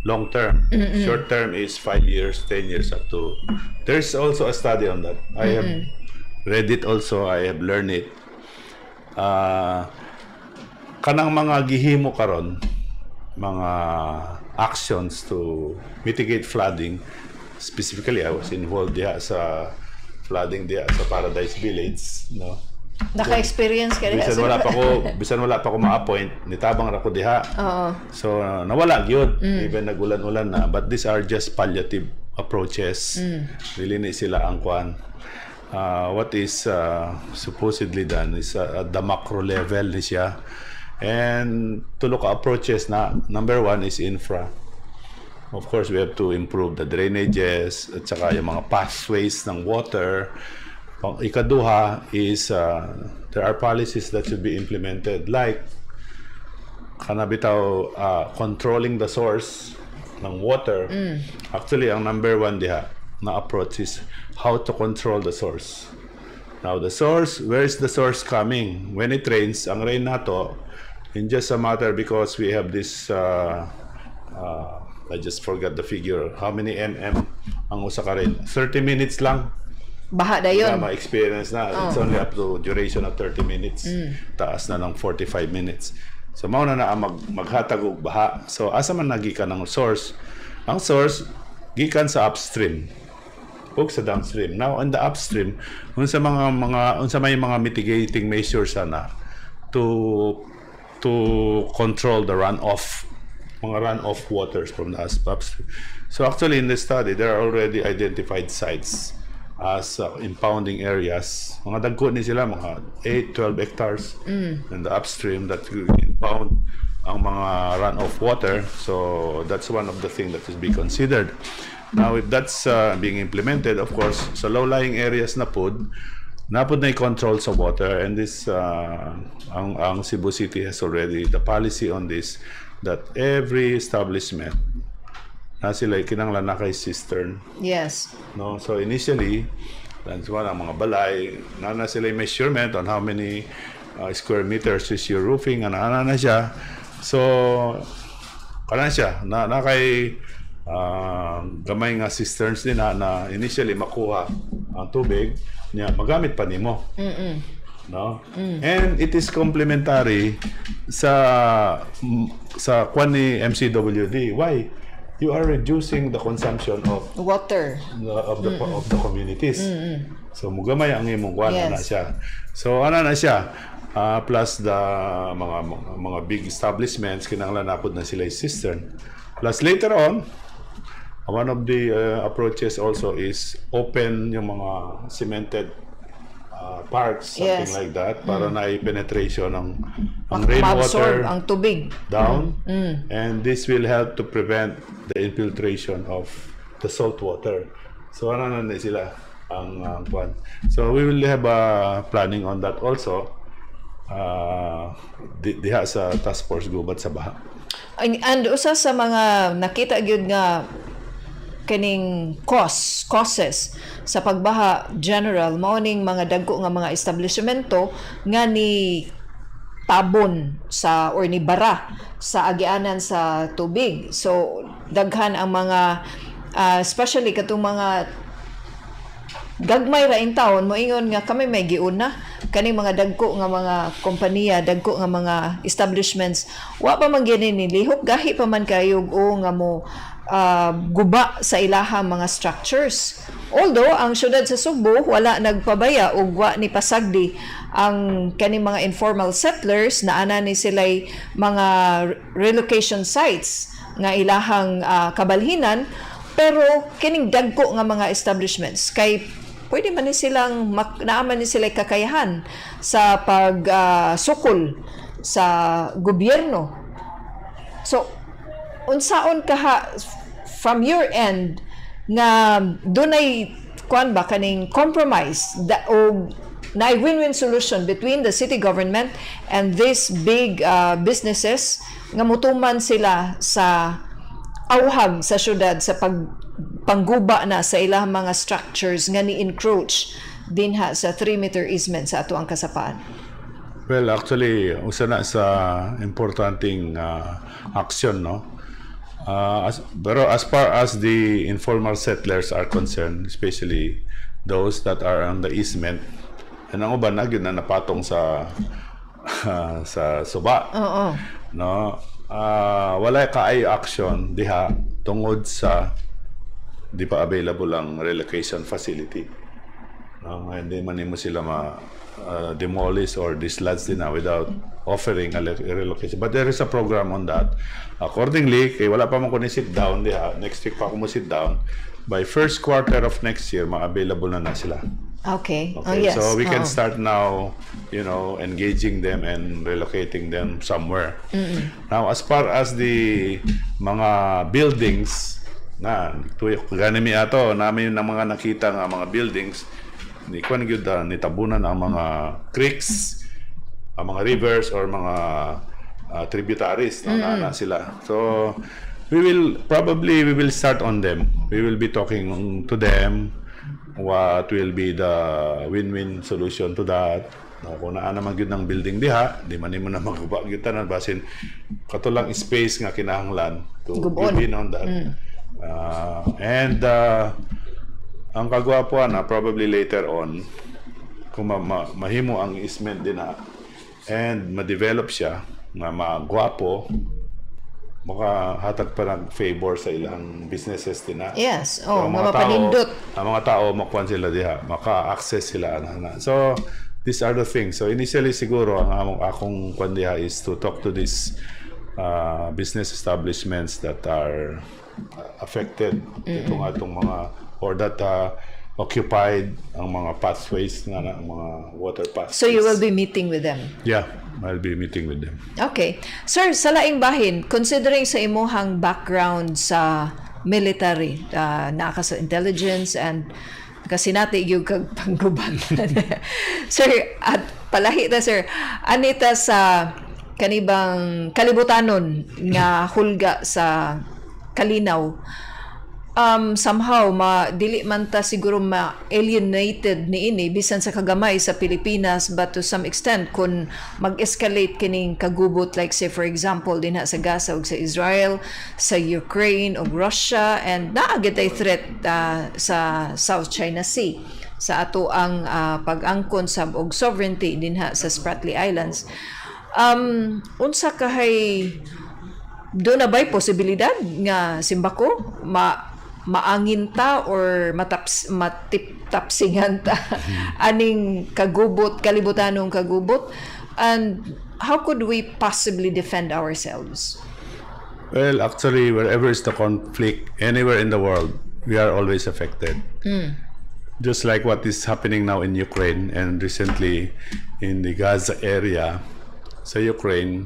long-term. Short-term is 5 years, 10 years, up to. There's also a study on that. I have read it also. I have learned it. Kanang mga gihimo karon, mga actions to mitigate flooding. Specifically, I was involved diha sa flooding diha sa Paradise Village, no? Naka-experience ka diha, Bisan sir? wala pa ko ma-appoint, nitabang ra ko diha. So nawala gyud even nagulan-ulan na, but these are just palliative approaches. Dili ni sila ang kuan. What is supposedly done is at the macro level ni siya. And tulo ka approaches na. Number one is infra. Of course, we have to improve the drainages at saka yung mga pathways ng water. Ikaduha is there are policies that should be implemented, like kana bitaw, controlling the source ng water. Actually, ang number one diha na approach is how to control the source. Now, the source, where is the source coming? When it rains, ang rain nato, in just a matter, because we have this, I just forgot the figure, how many mm ang usa ka rain? 30 minutes lang. Baha dayon. Yeah, ma-experience na. It's only up to duration of 30 minutes. Taas na ng 45 minutes. So mao na ang maghatag og baha. So asa man nagikan ang source? Ang source gikan sa upstream ug sa downstream. Now on the upstream, unsa mga unsa may mga mitigating measures sana to control the runoff, mga runoff waters from the upstream? So actually, in the study, there are already identified sites as impounding areas. Mga dagko ni sila, mga 8, 12 hectares in the upstream that will impound ang mga runoff water. So that's one of the things that is be considered. Now, if that's being implemented, of course, sa low-lying areas na pod, napod na control sa water, and this ang Cebu City has already the policy on this, that every establishment Na sila kinanglan na kay cistern. No? So initially, that's ang mga balay, na sila yung measurement on how many square meters is your roofing, ana ana na siya. So, kana siya, na kay gamay nga cisterns din na initially makuha ang tubig niya, magamit pa nimo. No? And it is complementary sa kwan ni MCWD. Why? You are reducing the consumption of water. the of the communities. So mugamay ang imong kwan na siya. So ana na siya. Plus the mga big establishments, kinahanglan na pud na sila yung cistern. Plus later on, one of the approaches also is open yung mga cemented parks, something like that, para na penetration ang ma-absorb rainwater ang tubig. Down, and this will help to prevent the infiltration of the salt water. So ano na sila ang kwan. So we will have a planning on that also diha sa task force gubat sa baha. And usa sa mga nakita gyud nga kining causes sa pagbaha, General, mao ning mga dagko nga mga establishmento nga ni tabon sa or ni bara sa agianan sa tubig. So daghan ang mga especially katong mga gagmay ra in town, moingon nga kami may giuna kaning mga dagko nga mga kompanya, dagko nga mga establishments, wa pa man gini nilihok, gahi pa man kayo o nga mo guba sa ilaha mga structures. Although ang syudad sa Sugbo wala nagpabaya ug wa ni pasagdi ang kaning mga informal settlers na ana ni sila'y mga relocation sites nga ilahang kabalhinan, pero kining dagko nga mga establishments kay pwede man ni silang naa man ni sila kakayahan sa pag sukol sa gobyerno. So unsaon kaha from your end nga dunay kuan ba, kaning compromise da, o na win-win solution between the city government and these big businesses nga mutuman sila sa awhag sa syudad sa pag pangguba na sa ilang mga structures nga ni-encroach dinha sa 3-meter easement sa ato ang kasapaan? Well, actually, usa na sa importanteng action, no? Pero as far as the informal settlers are concerned, especially those that are on the easement, and ang uban na gyud na napatong sa suba. No? Wala kaayo action diha tungod sa di pa available ang relocation facility. No, hindi man nimo sila ma demolish or dislodge din na without offering a relocation. But there is a program on that. Accordingly, kay wala pa man ko ni sit down diha, next week pa ako mo sit down. By first quarter of next year, ma-available na na sila. Okay, so we can start now, engaging them and relocating them somewhere. Now, as far as the mga buildings, na tuyok gani mi ato namin ng mga nakita nga mga buildings ni kuan gyud ni tabunan ang mga creeks, ang mga rivers or mga tributaries, no, na sila. So we will probably we will start on them. We will be talking to them what will be the win-win solution to that. No, kung naa naman gyud ng building diha, di man nimo na maguba gyud tanan, basin kato lang space nga kinahanglan to Gubon. Give in on that. And ang kagwapo na probably later on kung mahimo ang easement din na and ma-develop siya nga magwapo, makahatag pa ng favor sa ilang businesses din na. Yes. So, Oh, ang nga mga tao, mapanindot. ang mga tao makuan sila diha, maka-access sila ana na. So these are the things. So initially siguro ang among akong kuan diha is to talk to these business establishments that are affected itong atong mga or that occupied ang mga pathways nga na, ang mga water pathways. So you will be meeting with them. Yeah, I'll be meeting with them. Okay. Sir, sa laing bahin, considering sa imuhang background sa military, naa ka sa intelligence and kasinati gyud kag panggubat. Sir, at palahi ta, sir, anita sa kanibang kalibutanon nga hulga sa kalinaw. Somehow ma dili man ta siguro ma alienated niini bisan sa kagamay sa Pilipinas, but to some extent kung mag-escalate kining kagubot, like say for example dinha sa Gaza ug sa Israel, sa Ukraine ug Russia, and naa gyud tay threat sa South China Sea, sa ato ang pag-angkon sa og sovereignty dinha sa Spratly Islands. Unsa kahay, duna ba'y posibilidad nga simbako ma maangin ta or mataps matip-tapsingan ta aning kagubot, kalibutanong kagubot, and how could we possibly defend ourselves? Well, actually, wherever is the conflict, anywhere in the world, we are always affected. Just like what is happening now in Ukraine and recently in the Gaza area. Sa Ukraine,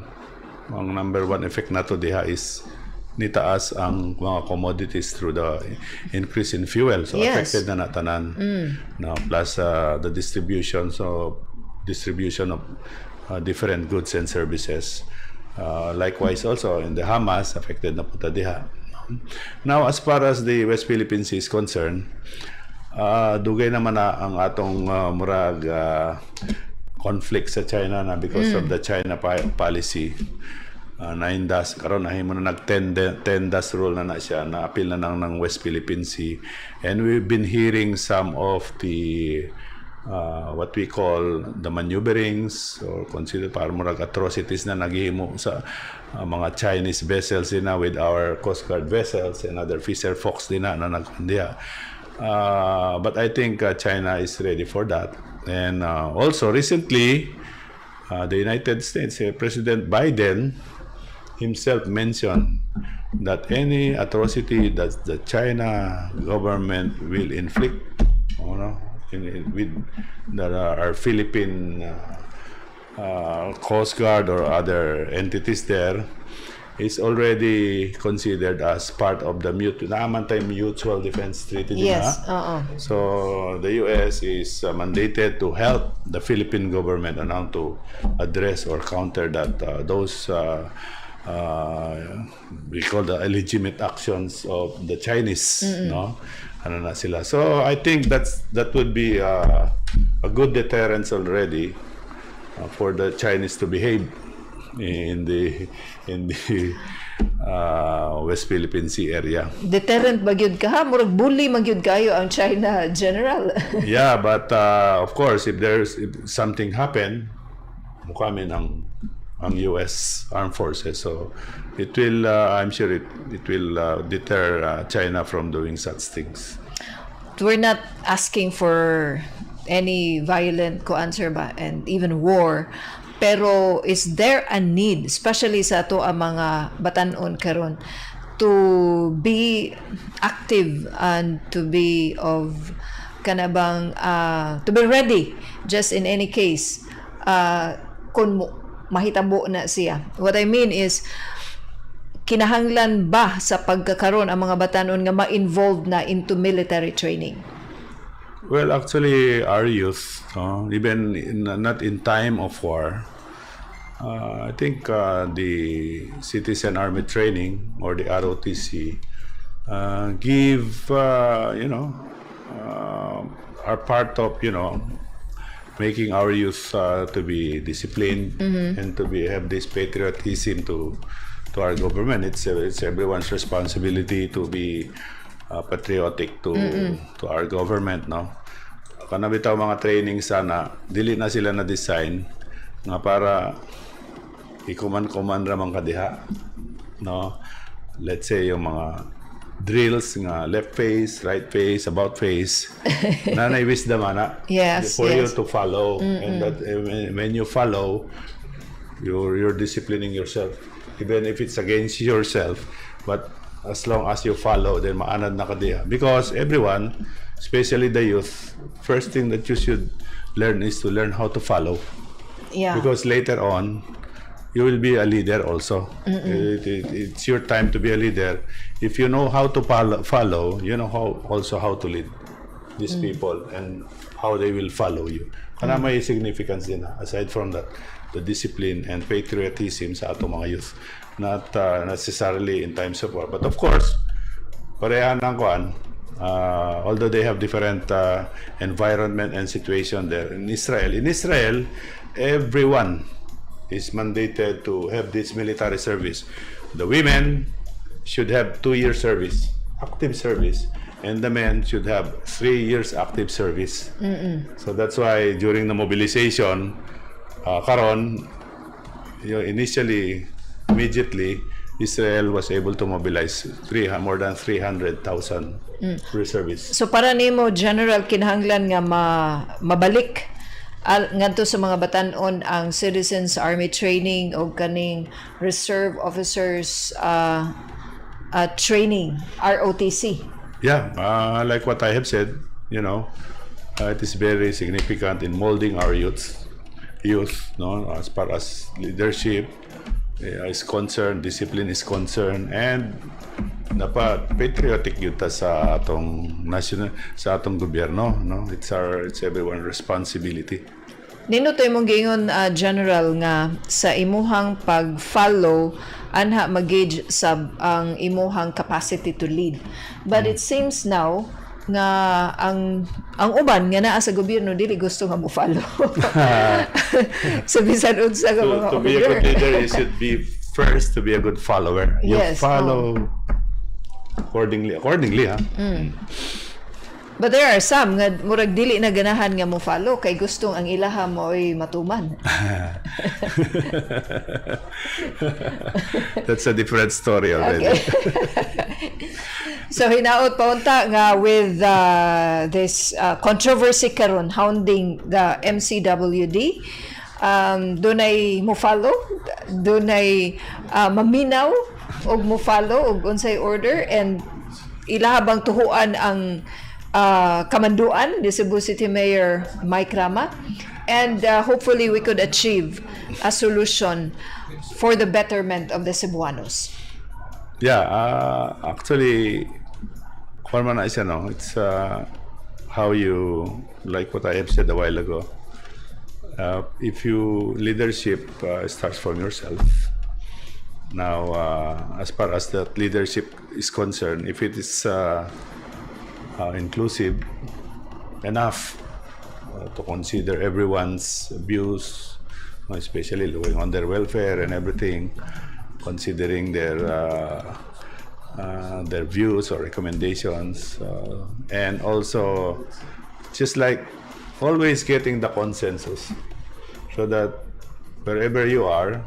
ang number one effect nato diha is nitaas ang mga commodities through the increase in fuel. So affected na na tanan. No, plus the distribution, so distribution of different goods and services. Likewise also in the Hamas, affected na pud ta diha. Now, as far as the West Philippine Sea is concerned, dugay naman na ang atong murag conflict sa China na because of the China policy. 9 dash karon nahimo na nag 10 dash rule na na siya na apil na nang ng West Philippine Sea, and we've been hearing some of the what we call the maneuverings or consider para murag atrocities na naghihimo sa mga Chinese vessels din na with our Coast Guard vessels and other fisher folks din na na nagkundiya. But I think China is ready for that. And also recently, the United States, President Biden himself mentioned that any atrocity that the China government will inflict with our Philippine Coast Guard or other entities there is already considered as part of the mutual, naa man tay mutual defense treaty, di ba? Yes, oo. So the US is mandated to help the Philippine government on how to address or counter that those we call the illegitimate actions of the Chinese, no? Ano na sila. So I think that would be a good deterrence already for the Chinese to behave in the West Philippine Sea area. Deterrent ba gyud ka ha? Murag bully man gyud kayo ang China, General. Yeah, but of course, if something happen, mukha ang US Armed Forces. So it will, I'm sure it will deter China from doing such things. We're not asking for any violent ko-answer ba and even war, pero is there a need, especially sa ato ang mga batanon karon, to be active and to be of kanabang to be ready just in any case kung mahitabo na siya? What I mean is, kinahanglan ba sa pagkakaroon ang mga batanon nga ma-involved na into military training? Well, actually, our youth, even not in time of war, I think the Citizen Army Training or the ROTC give, are part of making our youth to be disciplined and to be have this patriotism to our government. It's everyone's responsibility to be patriotic to our government, no? Kana bitaw mga training sana, dili na sila na design nga para ikuman-kuman ra man kadiha, no? Let's say yung mga drills nga left face, right face, about face, naa nay wisdom ana for you to follow, and that when you follow, you're disciplining yourself even if it's against yourself, but as long as you follow, then maanad na ka diha, because everyone, especially the youth, first thing that you should learn is to learn how to follow because later on you will be a leader also. It's your time to be a leader. If you know how to follow, you know how also how to lead these people and how they will follow you. Kana may significance din ha. Aside from that, the discipline and patriotism sa atong mga youth, not necessarily in times of war, but of course Pareha ng kuan, although they have different environment and situation there in Israel. In Israel, everyone is mandated to have this military service. The women should have 2-year service, active service, and the men should have 3 years active service. So that's why during the mobilization, karon, initially, immediately, Israel was able to mobilize more than 300,000 reservists. So para nimo, General, kinahanglan nga mabalik ngadto sa mga batan-on ang Citizens Army training o kaning Reserve Officers Training, ROTC. Yeah, like what I have said, it is very significant in molding our youth, no, as far as leadership is concerned, discipline is concerned, and dapat patriotic gyud ta sa atong national, sa atong gobyerno, no? It's everyone responsibility. Nindot imong giingon, General, nga sa imuhang pag-follow anha mag-gauge sa ang imuhang capacity to lead. But it seems now nga ang uban nga naa sa gobyerno dili gusto nga mo-follow sa bisan unsa nga mga To be a order. Good leader, you should be first to be a good follower. You follow accordingly, accordingly, ha? But there are some nga murag dili na ganahan nga mo follow kay gustong ang ilaha mo'y matuman. That's a different story already. Okay. So hinaot paunta nga with this controversy karon hounding the MCWD, dunay mo follow, dunay maminaw og mo follow og unsay order and ilaha bang tuhuan ang kamanduan ni Cebu City Mayor Mike Rama, and hopefully we could achieve a solution for the betterment of the Cebuanos. Yeah, actually, kuwan man na siya, no? It's how you, like what I have said a while ago. If you, leadership starts from yourself. Now, as far as that leadership is concerned, if it is inclusive enough to consider everyone's views, especially looking on their welfare and everything, considering their views or recommendations, and also just like always getting the consensus, so that wherever you are,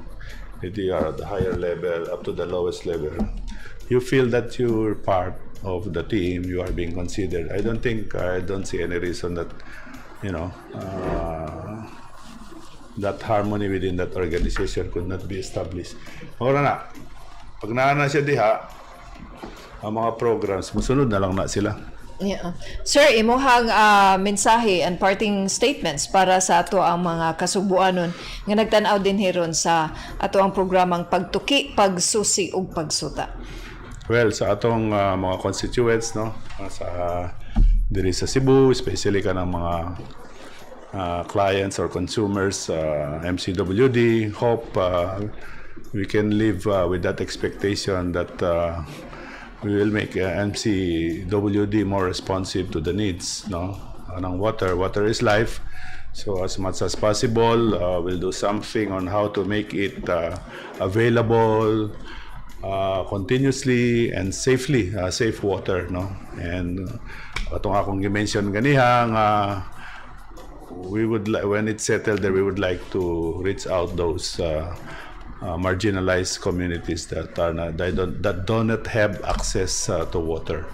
if you are at the higher level up to the lowest level, you feel that you're part of the team, you are being considered. I don't see any reason that that harmony within that organization could not be established. Ora na, pag naa na siya diha, ang mga programs, musunod na lang na sila. Yeah. Sir, imuhang mensahe and parting statements para sa atoang mga kasugbuanon nga nagtan-aw dinhi ron sa atoang programang Pagtuki, Pagsusi ug Pagsuta. Well, sa atong mga constituents, no, sa diri sa Cebu, especially kanang mga clients or consumers, MCWD, hope we can live with that expectation that we will make MCWD more responsive to the needs, no? Anang water, water is life. So as much as possible, we'll do something on how to make it available continuously and safely, safe water, no? And atong akong gi-mention ganiha nga we would like, when it's settled there, we would like to reach out those marginalized communities that are not, that don't that do not have access to water.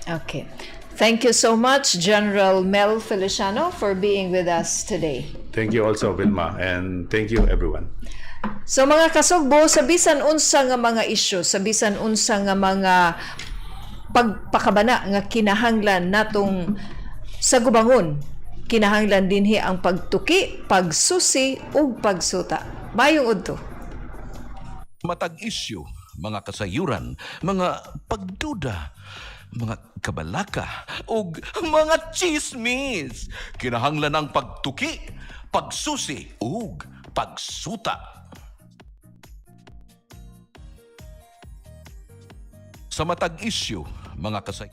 Okay. Thank you so much, General Mel Feliciano, for being with us today. Thank you also, Vilma, and thank you, everyone. So mga kasugbo, sa bisan unsa nga mga isyu, sa bisan unsa nga mga pagpakabana nga kinahanglan natong sagubangon, kinahanglan dinhi ang pagtuki, pagsusi ug pagsuta. Maayong udto. Matag isyu, mga kasayuran, mga pagduda, mga kabalaka ug mga chismis. Kinahanglan ang pagtuki, pagsusi ug pagsuta. Sa matag isyu, mga kasay.